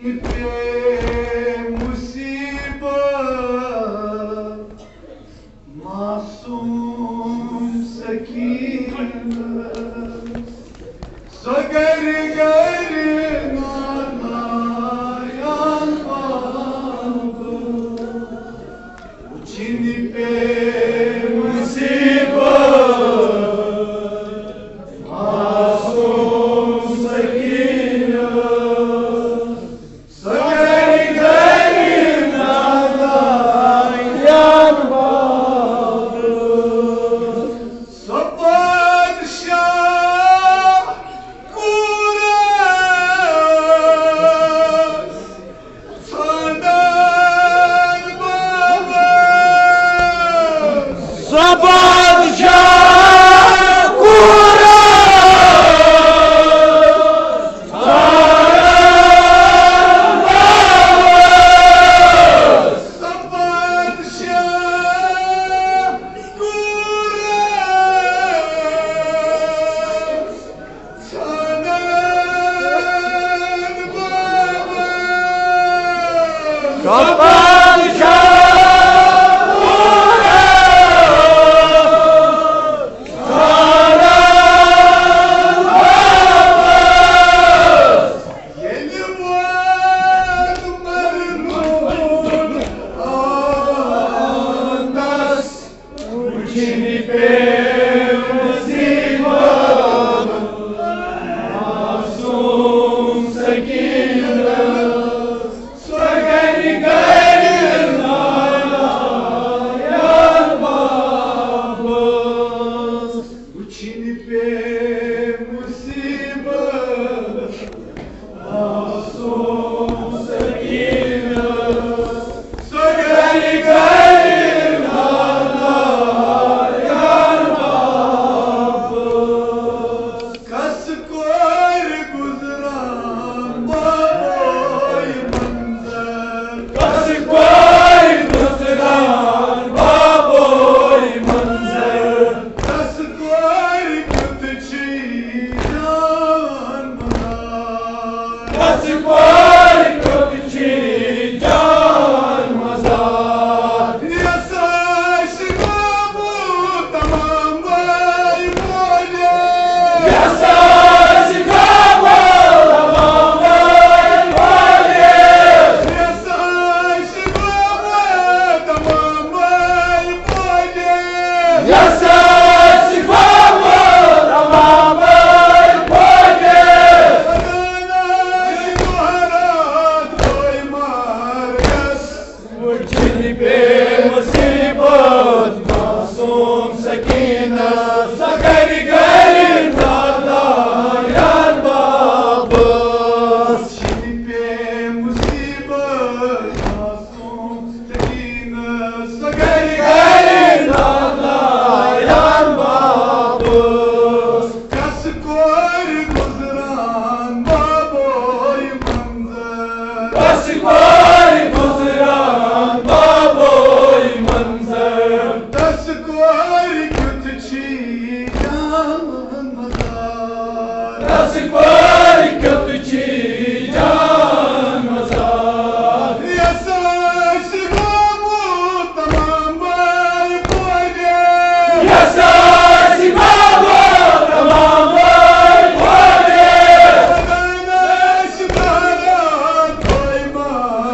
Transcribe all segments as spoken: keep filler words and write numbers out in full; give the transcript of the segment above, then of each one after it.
پے مصیبت معصوم سکینہ، سۄ گرِ گرِ نادایان بابہٕ۔ وٕچھِنۍ پے مصیبت معصوم سکینہ، سۄ گرِ گرِ نادایان بابہٕ۔ سۄ پادشاہ کوٗر ٲس ژھانڈان بابہٕ۔ سۄ پادشاہ کوٗر ٲس ژھانڈان بابہٕ۔ سۄ پادشاہ کوٗر ٲس ژھانڈان بابہٕ۔ سۄ پادشاہ کوٗر ٲس ژھانڈان بابہٕ۔ ییٚلہِ ووت مرنُک آن تس، وٕچھِنۍ پے مصیبت معصوم سکینہ، سۄ گرِ گرِ نادایان بابہٕ۔ وٕچھِنۍ پے مصیبت معصوم سکینہ، سۄ گرِ گرِ نادایان بابہٕ۔ کس کورِ گُزران بابوے منظر؟ کس کورِ گُزران بابوے منظر؟ کس کورِ کیُتھ چھی جان مزار؟ کس کورِ کیُتھ چھی جان مزار؟ یس آسہِ گوٚمُت تمام بٲے مولے۔ یس آسہِ گوٚمُت تمام بٲے مولے۔ یس آسہِ گوٚمُت تمام بٲے مولے۔ یس آسہِ گوٚمُت تمام بٲے مولے۔ خدایا شہرات بٲے مارس۔ وٕچھِنۍ پے مصیبت معصوم سکینہ، سۄ گرِ گرِ نادایان بابہٕ۔ وٕچھِنۍ پے مصیبت معصوم سکینہ، سۄ گرِ گرِ نادایان بابہٕ۔ کس کورِ گُزران بابوے منظر؟ کس کورِ گُزران بابوے منظر؟ تس کورِ کیُتھ چھی جان مزار؟ تس کورِ کیُتھ چھی جان مزار؟ یس آسہِ گوٚمُت تمام بٲے مولے۔ یس آسہِ گوٚمُت تمام بٲے مولے۔ خدایا شہرات بٲے مارس۔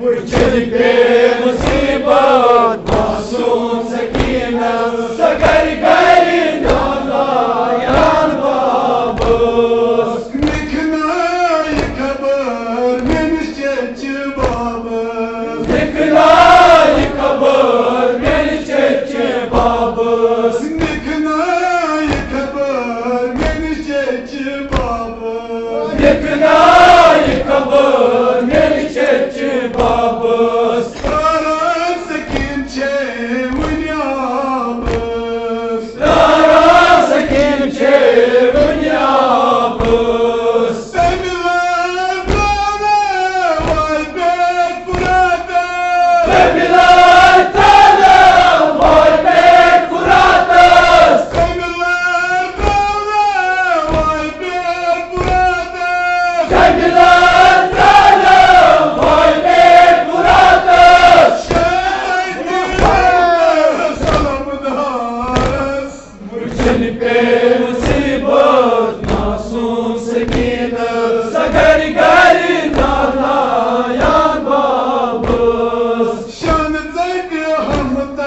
وٕچھِتھ پے مُصیٖبت معصوٗم سکیٖنس، سۄ گرِ گرِ نالایان بابس۔ مےٚ کھنایہِ خبر میٲنِس چچہِ بابس۔ مےٚ کھنایہِ خبر میٲنِس چچہِ بابس۔ مےٚ کھنایہِ خبر میٲنِس چچہِ بابس۔ مےٚ کھنایہِ خبر میٲنِس چچہِ بابس۔ تارا سکیٖن چھے وُنہِ آبس۔ تارا سکیٖن چھے وُنہِ آبس۔ تَمہِ لَٹہِ ترٛاونہٕ وٲلۍ پٮ۪ٹھ پُراتَس۔ تَمہِ لَٹہِ ترٛاونہٕ وٲلۍ پٮ۪ٹھ پُراتَس۔ تَمہِ لَٹہِ ترٛاونہٕ وٲلۍ پٮ۪ٹھ پُراتَس۔ تَمہِ لَٹہِ ترٛاونہٕ وٲلۍ پٮ۪ٹھ پُراتَس۔ شاید سلام دارس۔ وٕچھِتھ پے مُصیٖبت معصوٗم سکیٖنس، سۄ گرِ گرِ نالایان بابس۔ شانہٕ ژَٹہِ ہمت